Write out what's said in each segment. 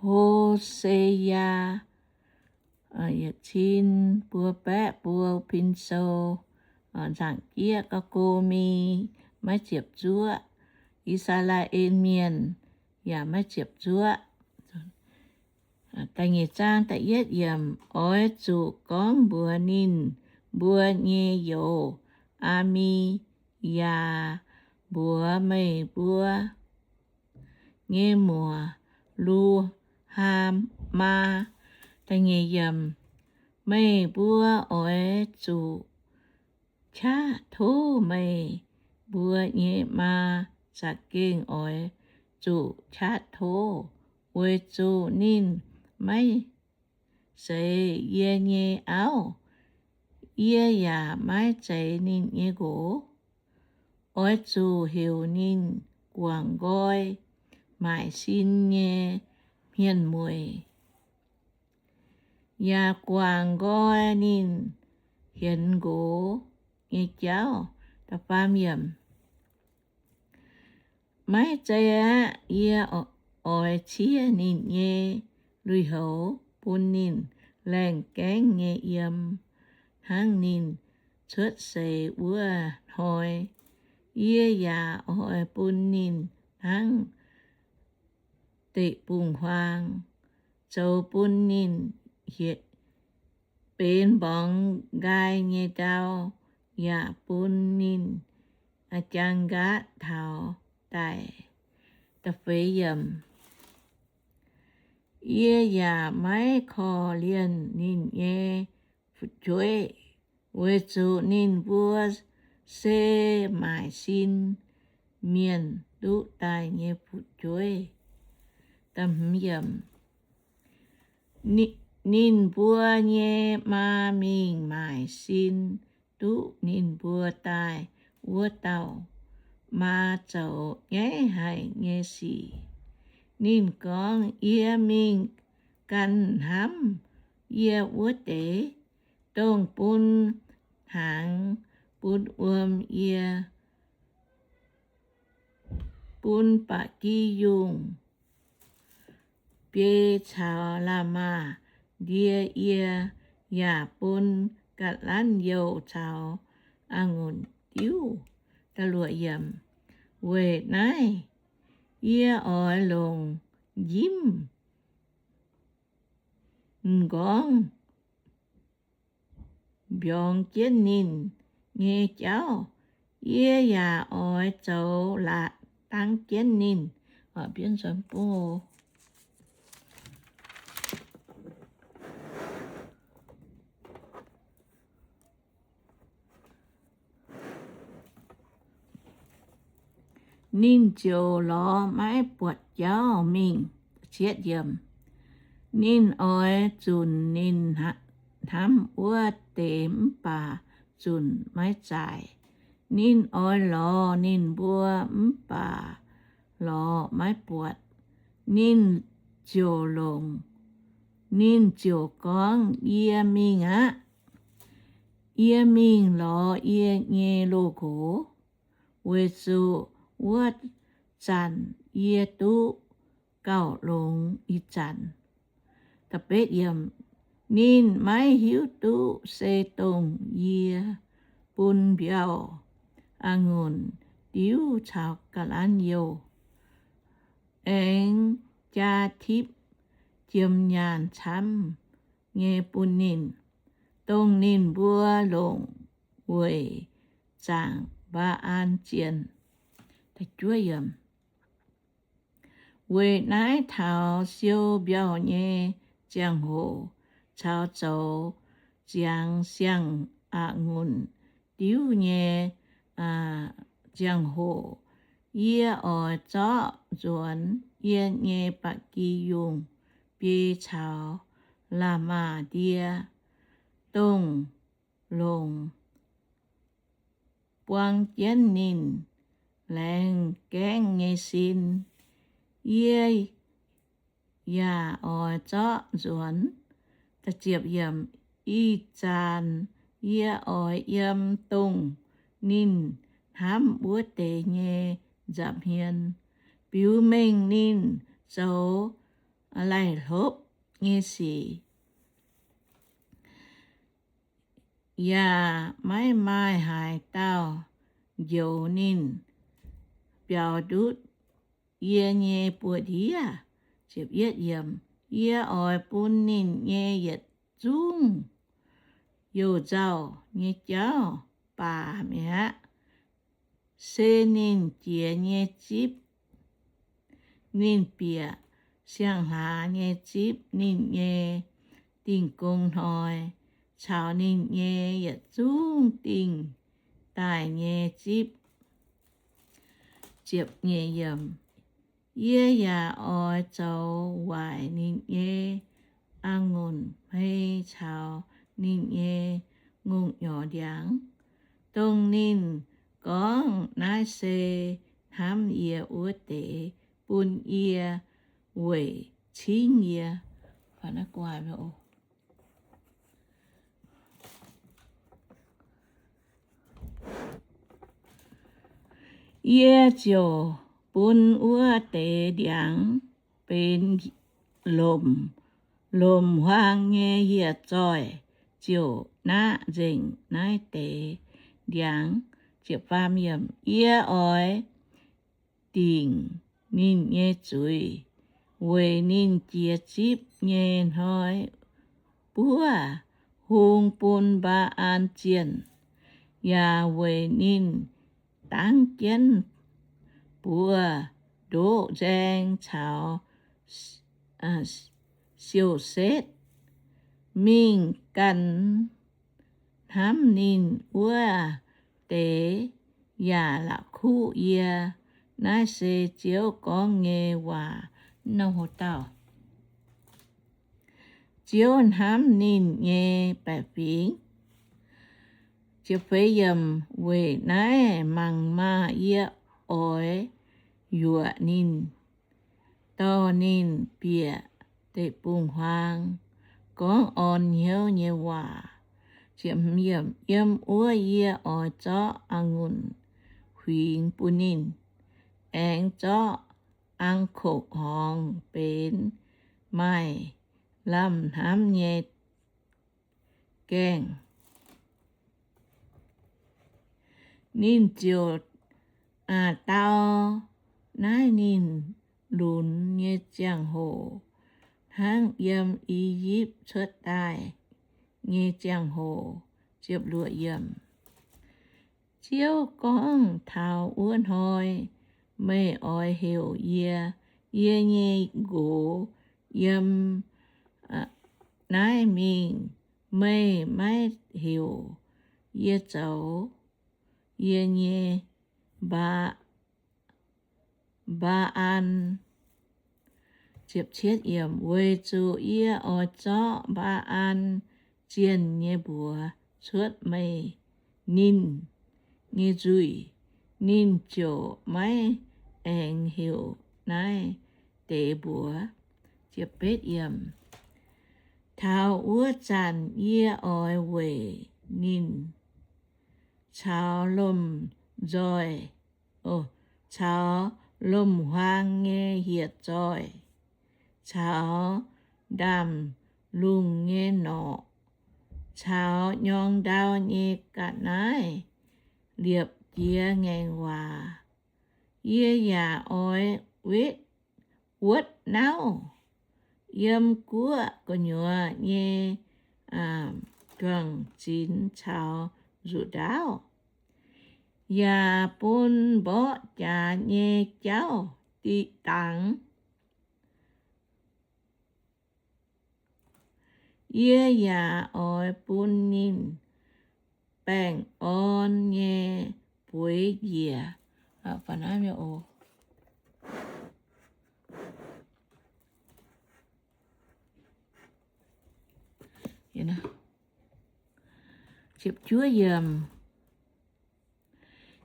Ho^se^yaa yietc cin buo baeqv buo pin sou, nzaangc jieqv ga'go mi, maiv ziepc zuoqv. I^saa^laa^en Mienh yaac maiv ziepc zuoqv. Da'nyeic zaang da'yietv yiemc, oix zuqc gorngv mbuox ninh mbuo nyei youz, Aa^mi, yaac mbuox meih mbuo nyei muoc, Lu^haa^maa. Meih mbuo oix zuqc qaqv tov meih mbuo nyei maa. Za'gengh oix zuqc qaqv tov, weic zuqc ninh maiv zeix yie nyei auv, yie yaac maiv zeix ninh nyei nqox. Oix zuqc heuc ninh guangc nqoi maaic sin nyei hmien-mueic, yaac guangc nqoi ninh hienx nqox nyei jauv. Maiv zei aqv. Yie oix ciev ninh nyei lui-houx bun ninh laengh gaengv nyei yiem, hnangv ninh cuotv seix wuov hnoi. Yie yaac oix bun ninh hnangv deic-bung-huaang, zoux bun ninh benx mborngx nqaai nyei ndau, yaac bun ninh jaang nqaatv taux daic. Yie yaac maiv korv-lienh ninh nyei fu'jueiv, weic zuqc ninh mbuo se maaic sin mienh duqv daaih nyei fu'jueiv. Ninh mbuo nyei maa mingh maaic sin duqv ninh mbuo daaih wuov dauh maa zoux nyaiv haic nyei sic. Ninh gorngv, Yie mingh gan hnamv yie wuov deix, dongh bun hnaangx, bun wuom yie, bun ba'gi yungh biei caux la'maah ndie yie, yaac bun ga'lanv youh caux a'ngunc diuv. Weic naaiv yie oix longc njimv m'nqorngv mbiorngz jienv ninh nyei jauv. Yie yaac oix zoux laatc dangv jienv ninh. Ninh ziouc lorz maiv buatc jauv mingh. Ninh oix zunc ninh hnamv wuov deix mv baac zunc maiv zaaic. Ninh oix lorz ninh mbuo mv baac lorz maiv buatc. Ninh ziouc longc, ninh ziouc gorngv, Yie mingh aqv. Yie mingh lorz yie nyei loz-nqox, weic zuqc wuov zanc yie duqv gauh longx ih zanc. Ninh maiv hiuv duqv se dongh yie bun mbiauh, a'ngunc diuv caux ga'lanv youh, aengx jaa tipv jiem nyaanh camv nyei bun ninh, dongh ninh mbuo longc weic zaangc Mbaa^an zienh. Weic naaiv taux siou mbiauh nyei ziangh hoc caux zoux ziangx siang-a'ngunc diuv nyei ziangh hoc, yie oix zorqv nzuonx yie nyei ba'gi yungh biei caux la'maah ndie, dongh longc buang jienv ninh laengz gaengv nyei sin. Yie yaac oix zorqv nzuonx. Ih zanc yie oix yiem dongh ninh hnamv wuov deix nyei nza'hmien, biux mengh ninh zoux laih hlopv nyei sic, yaac maiv maaih haaix dauh njoux ninh biaux ndutv yie nyei buoz-ndiev. Yie oix bun ninh nyei yietc zungv youh nzauh nyei jauv baac mi'aqv. Se ninh jiex nyei zipv, ninh bieqc siang-hlaax nyei zipv, ninh nyei Dingh Gong Hnoi caux ninh nyei yietc zungv dingh daaih nyei zipv. Yie yaac oix zoux waaic ninh nyei a'ngunc hmei caux ninh nyei ngongh nyorx ndiangx, dongh ninh gorngv naaiv se hnamv yie wuov deix, bun yie weic cingv yie. Yie ziouc bun wuov deix ndiangx benx lomc, lomc-huaang nyei hieh zoih, ziouc naqv nzengc naaiv deix ndiangx. Yie oix dingc ninh nyei zuiz weic ninh jiex zipv nyei hnoi buov hung bun Mbaa^an zienh, yaac weic ninh dangv jienv buoz-ndoqv nzaeng caux siou-setv mingh ganh hnamv ninh wuov deix yaac la'kuqv yie. Naaiv se Ziouv gorngv nyei waac. Nor hov dauh Ziouv hnamv ninh nyei baeqc fingx. Weic naaiv mangc maah! Yie oix yuoqc ninh, dorh ninh bieqc deic-bung-huaang, gorngv orn hnyouv nyei waac. Yiem wuov yie oix zorqv a'ngunc huingx bun ninh, aengx zorqv angkopc-horngz benx maaih lamh hnamv nyei gaengh. Ninh ziouc dau naaiv ninh lunx nyei ziangh hoc hnangv yiem I^yipv cuotv daaih nyei ziangh hoc. Ziouv gorngv, Taux wuov hnoi meih oix heuc yie, yie nyei nqox yiem naaiv mingh. Meih maiv heuc yie zoux yie nyei Mbaa, Mbaa^an, weic zuqc yie oix zorqv Mbaa^an zienh nyei mbuox cuotv meih, ninh, nyei nzuih. Ninh ziouc maiv aengx heuc naaiv deix mbuox. Taux wuov zanc yie oix weic ninh caux lomh nzoih, caux lomh-huaang nyei hieh zoih, caux ndaamv-lungh nyei norqc, caux nyorng ndau nyei ga'naaiv liepc jiez ngaengc waac. Yie yaac oix wetv wuotv nauv yiem guoqv gu'nyuoz nyei juang-zinx caux nzuqc ndaauv, yaac bun mborqv jaax nyei jauv diqc dangx. Yie yaac oix bun ninh baengh orn nyei bueix njiec.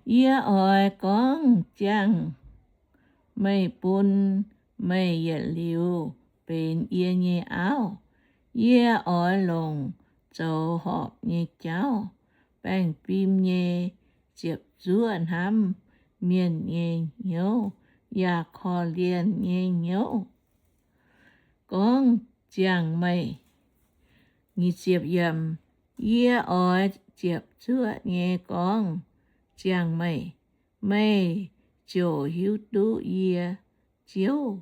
Yie oix gorngv ziangh meih bun meih yietc liuz benx yie nyei auv. Yie oix longc zoux horpc nyei jauv, baengh fim nyei ziepc zuoqv hnamv mienh nyei hnyouv, yaac korv-lienh nyei hnyouv. gorngv ziangh meih. Yie oix ziepc zuoqv nyei gorngv ziangh meih, meih ziouc hiuv duqv yie, Ziouv.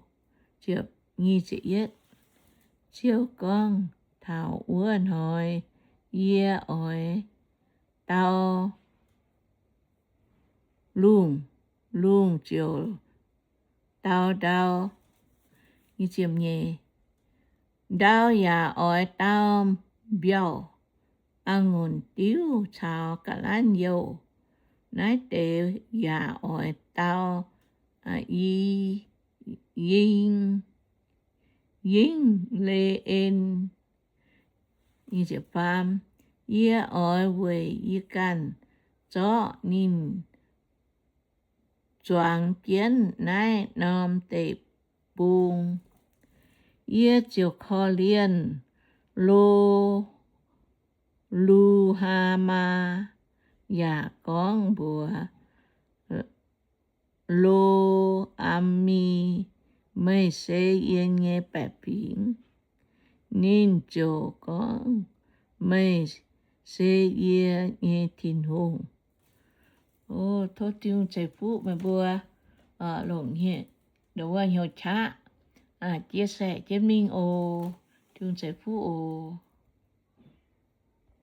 Ziouv gorngv, Taux wuov hnoi yie oix dau lungh, lungh ziouc dau ndau. Ndau yaac oix dau mbiauh, a'ngunc diuv caux ga'lanv youh. Naaiv deix yaac oix dau yingh, yingh le en. Yie oix weic yie ganh zorqv ninh zuangx jienv naaiv norm deic-bung. Yie ziouc korv-lienh Lo, Lu^haa^maa, yaac gorngv mbuox Lo^aami, Meih se yie nyei baeqc fingx. Ninh ziouc gorngv, Meih se yie nyei Tin-Hungh. Tov Tin-Hungh ceix fuqv meih mbuo longc wuov hnyouv qaqv chia sẻ jienv mingh oc. Tin-Hungh ceix fuqv oc.